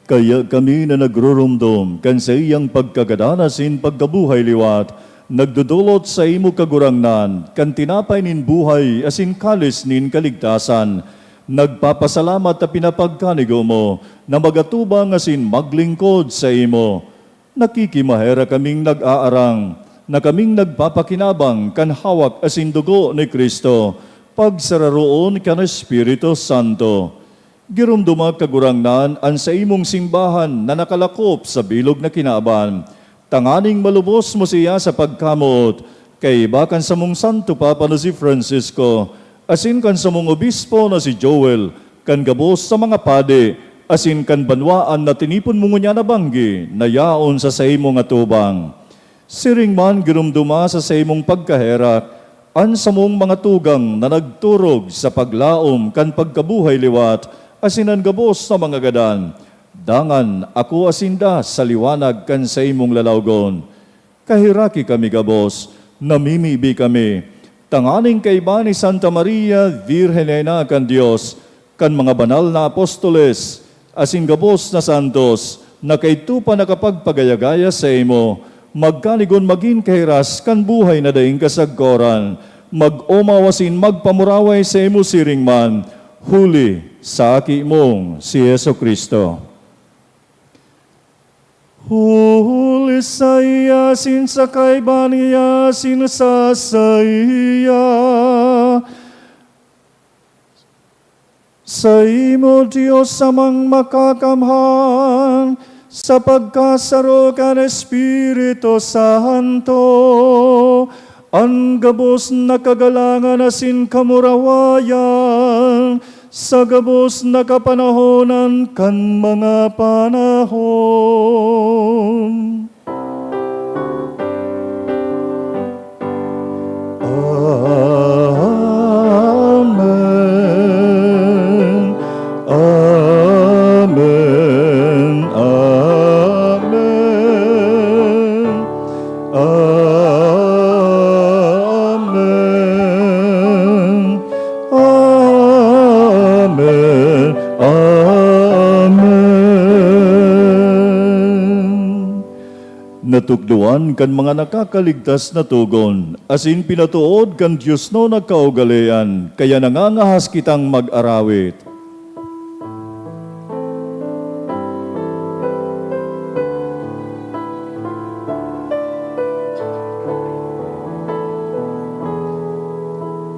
Kaya kami na nagruromdom kan saiyang pagkagadan asin pagkabuhay liwat, nagdodolot saimo, Kagurangnan, kan tinapay nin buhay asin kalis nin kaligtasan. Nagpapasalamat ta pinapagkanigo mo na magatubang asin maglingkod saimo. Nakikimaherak kaming nag-aarang na kaming nagpapakinabang kan hawak asin dugo ni Cristo, pagsararoon kan Espiritu Santo. Giromdoma, Kagurangnan, an saimong simbahan na nakalakop sa bilog na kinaban, tanganing malubos mo siya sa pagkamoot, kaiba kan samong Santo Papa na si Francisco, asin kan samong obispo na si Joel, kan gabos sa mga padi, asin kan banwaan na tinipon mo ngunyan na banggi na yaon sa saimong atubang. Siring man, giromdoma sa saimong pagkaherak an samong mga tugang na nagturog sa paglaom kan pagkabuhay liwat asin an gabos na mga gadan. Dangan akoa sinda sa liwanag kan saimong lalawgon. Kaheraki kami gabos, namimibi kami, tanganing kaiba ni Santa Maria, Birhen na ina kan Dios, kan mga banal na apostoles, asin gabos na santos, na kaidto pa nakapagpagaya-gaya saimo, magkanigon magin kahiras kan buhay na daing kasagkoran, mag-omaw asin magpamuraway saimo siring man, huli sa Aki mong si Jesu-Cristo. Huli saiya, asin sa kaiba niya, asin sa saiya, saimo, Dios Amang Makakamhan, sa pagkasaro kan Espiritu Santo, an gabos na kagalangan asin kamurawayan, sa gabos na kapanahonan kan mga panahon. Amen. Amen. Amen. Amen. Amen. Amen. Natukdoan kan mga nakakaligtas na togon, asin pinatood kan diosnon na kaugalean, kaya nangangahas kitang mag-arawit.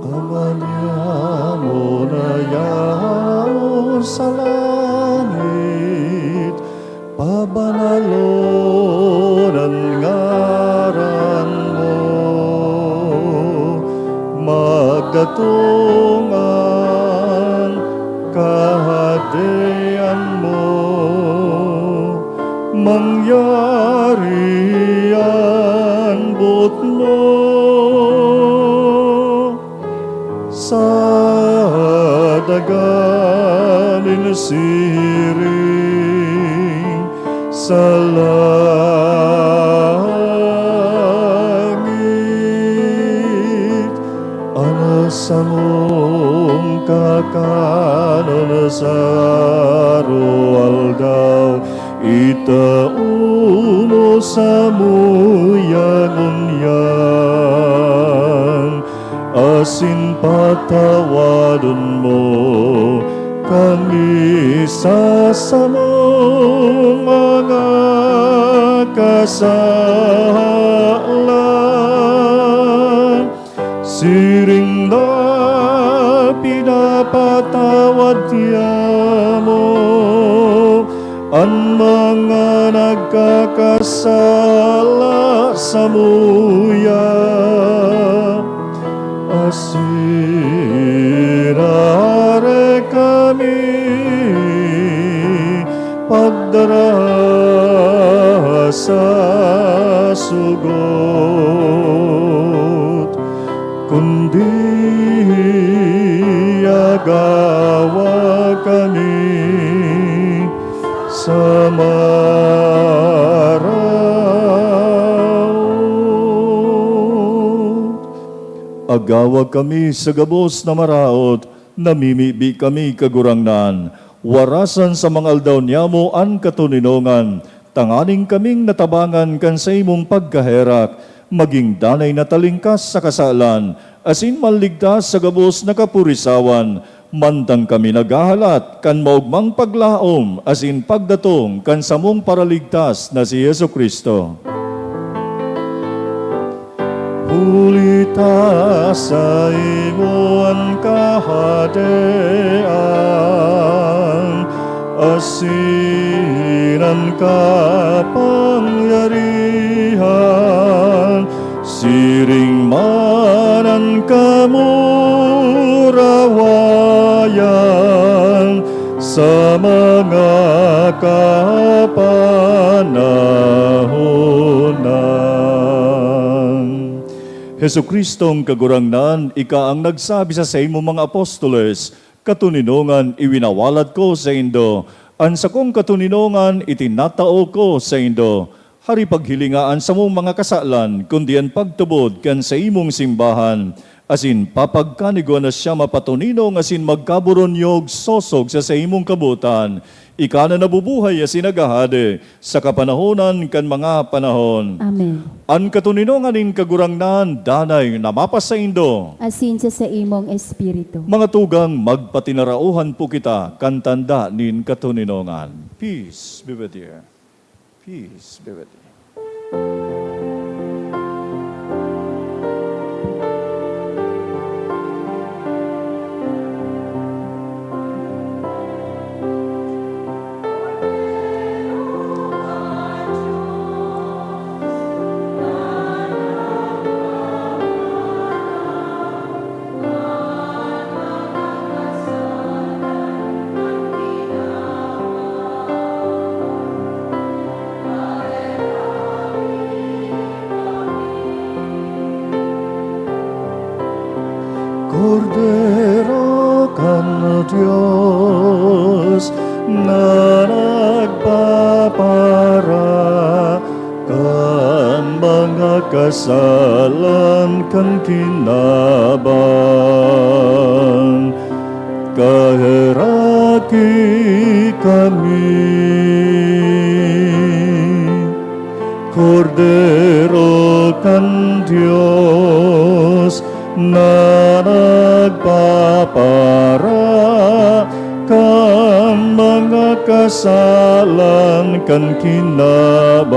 Ama niamo na yaon sa langit, pabanalon an ngaran mo, magdatong an kahadean mo, mangyari an boot mo sa daga nin siring sa langit. An samong kakanon sa aroaldaw, itao mo samuya ngunyan, asin patawadon mo kami sa samong mga kasalan, siring na pinapatawad niamo an mga nagkakasala samuya. Asin aare kami pagdara sa sugo. Kundi agawa kami sa maraot. Agawa kami sa gabos na maraot, namimibi kami, Kagurangnan. Warasan sa mga aldaw niyamo an katoninongan, tanganing kaming natabangan kan saimong pagkaherak, magin danay na talingkas sa kasalan, asin maligtas sa gabos na kapurisawan, mantang kami naghahalat kan maogmang paglaom asin pagdatong kan samong Paraligtas na si Jesu-Cristo. Huli ta saimo an kahadean, asin an kapangyarihan, siring man an kamurawayan sa mga kapanahonan. Jesu-Cristong Kagurangnan, ika an nagsabi sa saimong mga apostoles, "Katoninongan iwinawalat ko saindo, an sakong katoninongan itinatao ko saindo." Hari, paghilinga an samong mga kasalan, kundi an pagtubod kan saimong simbahan, asin papagkanigwa na siya mapatoninong asin magkaboronyog sosog sa saimong kabotan, ika na nabubuhay asin naghahade sa kapanahonan kan mga panahon. Amen. An katoninongan nin Kagurangnan danay na mapasaindo. Asin sa saimong espiritu. Mga tugang, magpatinarauhan po kita kan tanda nin katoninongan. Peace be with you. Peace be with you. Kordero kan Dios na nagpapara kan mga kasalan kan kinaban, kaheraki kami. Kordero kan Dios na nagpapara kan mga kasalan kan kinaban,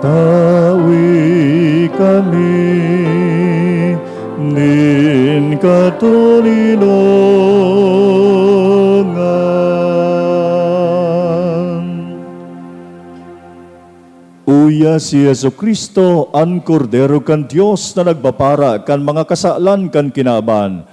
tawi kami nin katoninongan. Uya si Jesu-Cristo, an Kordero kan Dios na nagpapara kan mga kasalan kan kinaban.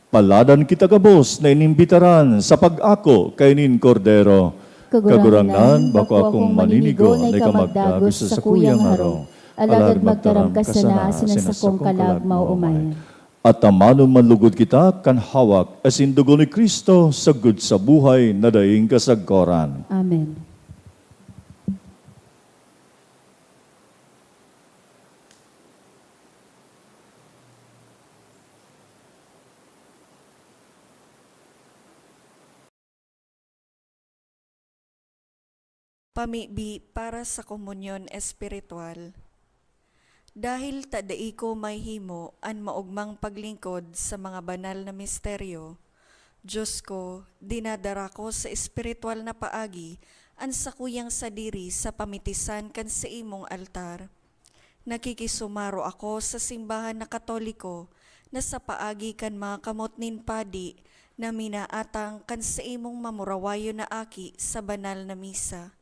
Paladan kita gabos na inimbitaran sa pag-ako kaini nin Kordero. Kagurangnan, bako akong maninigo na ika magdagos sa sakuyang harong, alagad magtaram ka sana asin an sakong kalag maomayan. At tamanon man lugod kita kan hawak asin dugo ni Cristo sagkod sa buhay na daing kasagkoran. Amen. Pamibi para sa komunyon espiritual. Dahil ta dai ko mahihimo an maogmang paglingkod sa mga banal na misteryo, Dios ko, dinadara ko sa espiritual na paagi an sakuyang sadiri sa pamitisan kan saimong altar. Nakikisumaro ako sa simbahan na Katoliko na sa paagi kan mga kamot nin padi na minaatang kan saimong mamurawayon na aki sa banal na misa.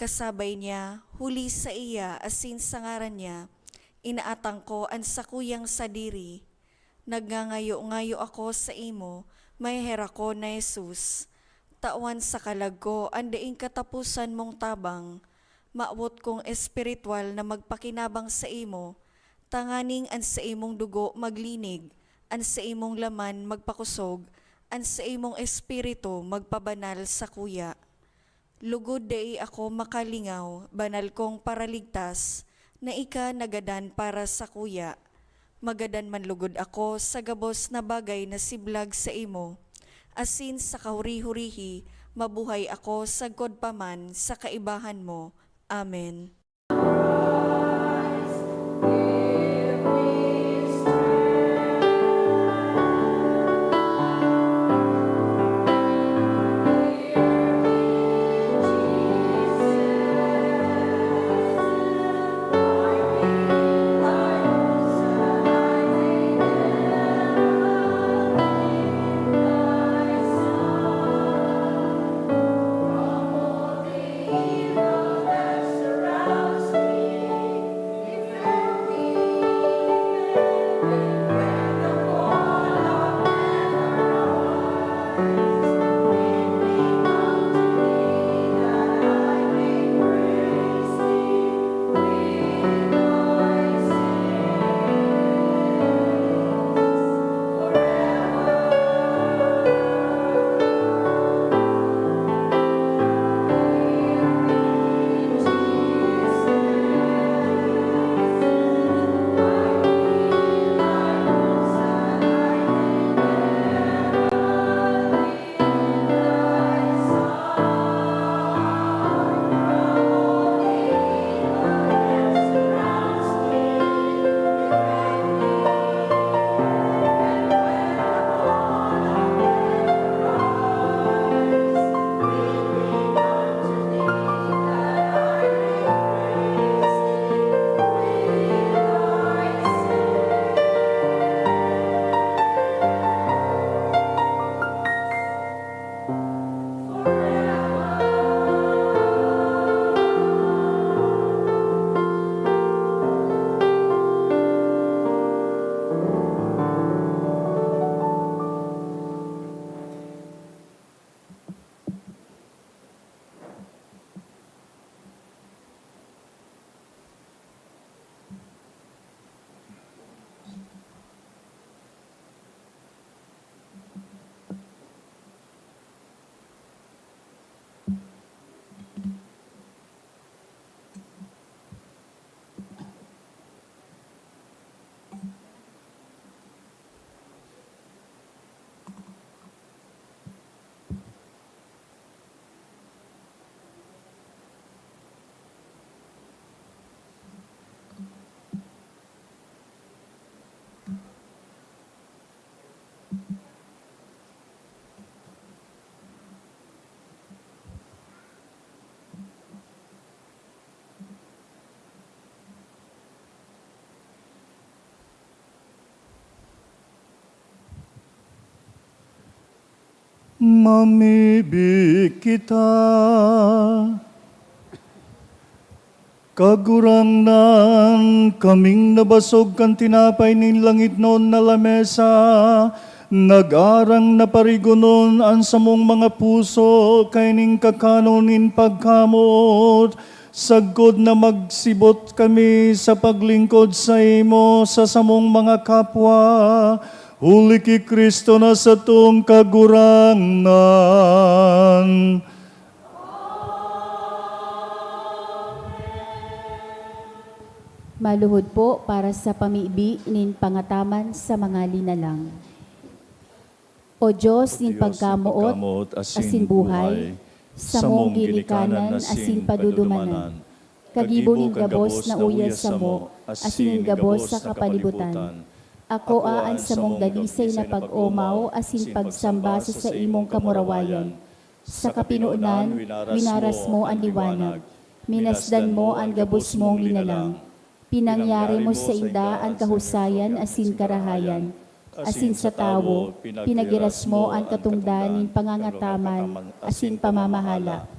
Kasabay niya, huli saiya asin sa ngaran niya, inaatang ko an sakuyang sadiri. Nagngangayo-ngayo ako saimo, maheherakon na Jesus. Tawan sa kalag ko an daing kataposan mong tabang. Mawot kong espiritual na magpakinabang saimo, tanganing an saimong dugo maglinig, an saimong laman magpakosog, an saimong espiritu magpabanal sakuya. Lugod dai ako makalingaw, banal kong Paraligtas, na ika nagadan para sakuya. Magadan man lugod ako sa gabos na bagay na siblag saimo, asin sa kahuri-hurihi mabuhay ako sagkod pa man sa kaibahan mo. Amen. Mamibi kita. Kagurangnan, kaming nabasog kan tinapay nin langitnon na lamesa, nagarang na parigonon an samong mga puso kaining kakanon nin pagkamoot, sagkod na magsibot kami sa paglingkod saimo sa samong mga kapwa, huli ki Cristo na satong Kagurangnan. Maluhod po para sa pamibi nin pangataman sa mga linalang. O Dios nin pagkamoot asin buhay, samong ginikanan asin padudumanan, kagibo nin gabos na uya samo asin nin gabos sa kapalibutan, akoa an samong dalisay na pag-omaw asin pagsamba sa saimong kamurawayan. Sa kapinonan, winaras mo an liwanag, minasdan mo an gabos mong linalang. Pinangyari mo sainda an kahusayan asin karahayan, asin sa tawo, pinagiras mo an katongdan nin pangangataman asin pamamahala.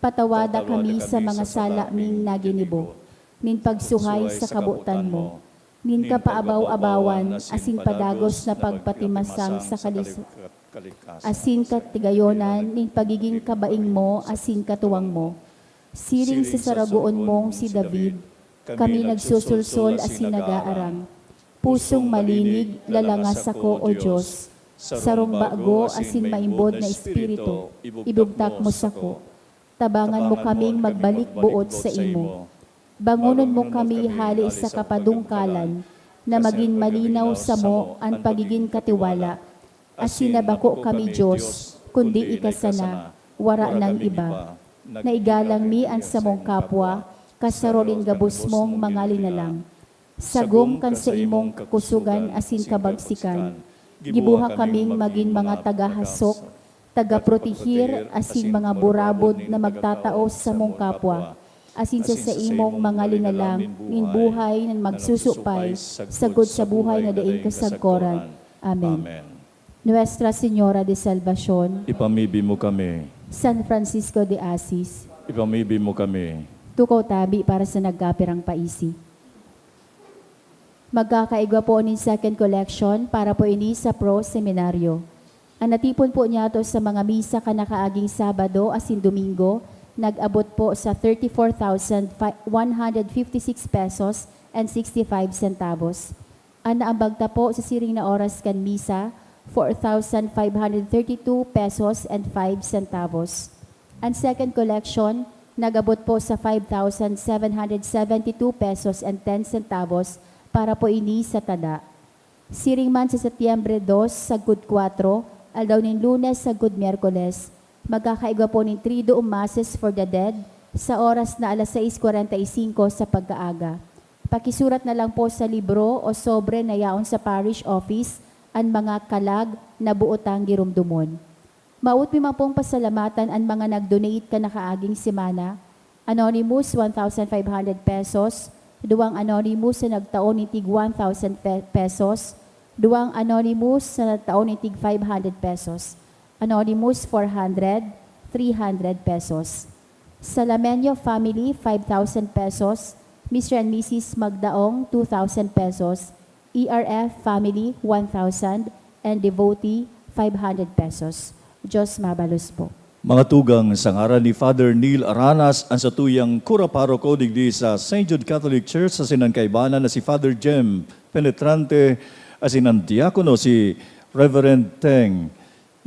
Patawada kami sa mga sala ming naginibo, nin pagsuhay sa kabotan mo, nin kapaabaw-abawan asin padagos na pagpatimasang sa kalis-, asin katigayonan nin pagigin kabaing mo asin katuwang mo. Siring sa saragoon mong si David, kami nagsusulsol asin nag-aarang. Pusong malinig, lalanga sako, O Dios. Sarong bago asin maimbod na espiritu, ibugtak mo sako. Tabangan mo kaming magbalik boot sa imo. Bangonon mo kami hali sa kapadungkalan, na magin malinaw samo an pagigin katiwala, asin na bako kami Dios, kundi ika sana, wara nang iba. Naigalang mi an samong kapwa, kasaro nin gabos mong mga linalang. Sagom kan saimong kakusogan asin kabagsikan, gibuha kaming magin mga tagahasok, tagaprotehir, asin mga burabod na magtatao sa samong kapwa, asin sa saimong mga linalang nin buhay na magsusupay sagkod sa buhay na daing kasagkoran. Amen. Nuestra Señora de Salvacion, Ipamibi mo kami. San Francisco de Assis, Ipamibi mo kami. Tukaw tabi para sa nagkapirang paisi. Magkakaigwa po nin second collection para po ini sa Pro Seminario. An natipon po niyato sa mga misa kan nakaaging Sabado asin Domingo nag-abot po sa thirty-four thousand one hundred fifty-six pesos and sixty-five centavos. An naambag ta po sa siring na oras kan misa, four thousand five hundred thirty-two pesos and five centavos. An second collection nag-abot po sa five thousand seven hundred seventy-two pesos and ten centavos para po ini sa tada. Siring man sa Setyembre dos, sagkod kwatro, aldaw nin Lunes sagkod Miyerkules, magkakaigwa po nin Triduum Masses for the Dead sa oras na alas sais kwarenta y singko sa pagkaaga. Pakisurat na lang po sa libro o sobre na yaon sa parish office an mga kalag na boot tang giromdomon. Mawot mi man pong pasalamatan an mga nag-donate kan nakaaging semana. Anonymous, one thousand five hundred pesos. Duwang anonymous na nagtao nin tig one thousand pe-, pesos. Duwang anonymous na nagtao nin tig five hundred pesos. Anonymous, four hundred, three hundred pesos. Salamenyo family, five thousand pesos. Mister and Missus Magdaong, two thousand pesos. E R F family, one thousand, and devotee, five hundred pesos. Diyos mabalos po. Mga tugang, sa ngaran ni Father Neil Aranas, an satuyang kura paroko digdi sa Saint Jude Catholic Church, asin an kaibanan na si Father Jem Penetrante, asin an diakono si Reverend Teng.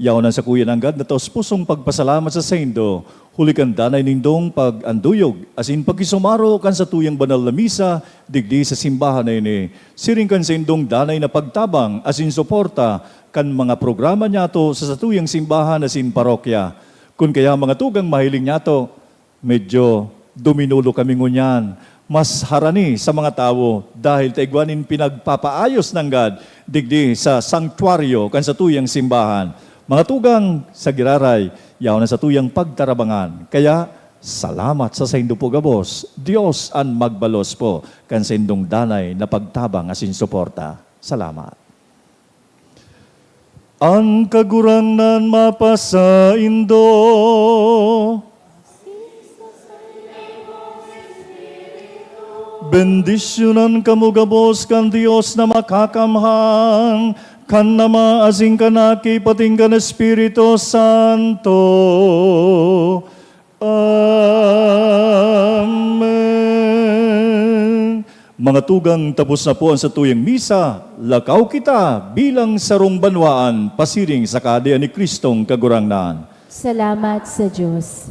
Yaon an sakuya nanggad na taos-pusong pagpasalamat sa saindo, huli kan danay nindong pag-anduyog asin pakisumaro kan satuyang banal na misa digdi sa simbahan na ini, siring kan saindong danay na pagtabang asin suporta kan mga programa niyato sa satuyang simbahan asin parokya. Kun kaya, mga tugang, mahiling niyato, medyo duminulo kami ngunyan. Mas harani sa mga tawo dahil ta igwa nin pinagpapaayos nanggad digdi sa sanktuaryo kan satuyang simbahan. Mga tugang, sa giraray, yaon na satuyang pagtarabangan. Kaya, salamat sa saindo po gabos. Dios an magbalos po kan saindong danay na pagtabang asin suporta. Salamat. An Kagurangnan mapasaindo. Bendisyonan kamo gabos kan Dios na Makakamhan, kan Ama asin kan Aki, pating kan Espiritu Santo. Amen. Mga tugang, tapos na po an satuyang misa. Lakaw kita bilang sarong banwaan pasiring sa Kahadean ni Kristong Kagurangnan. Salamat sa Diyos.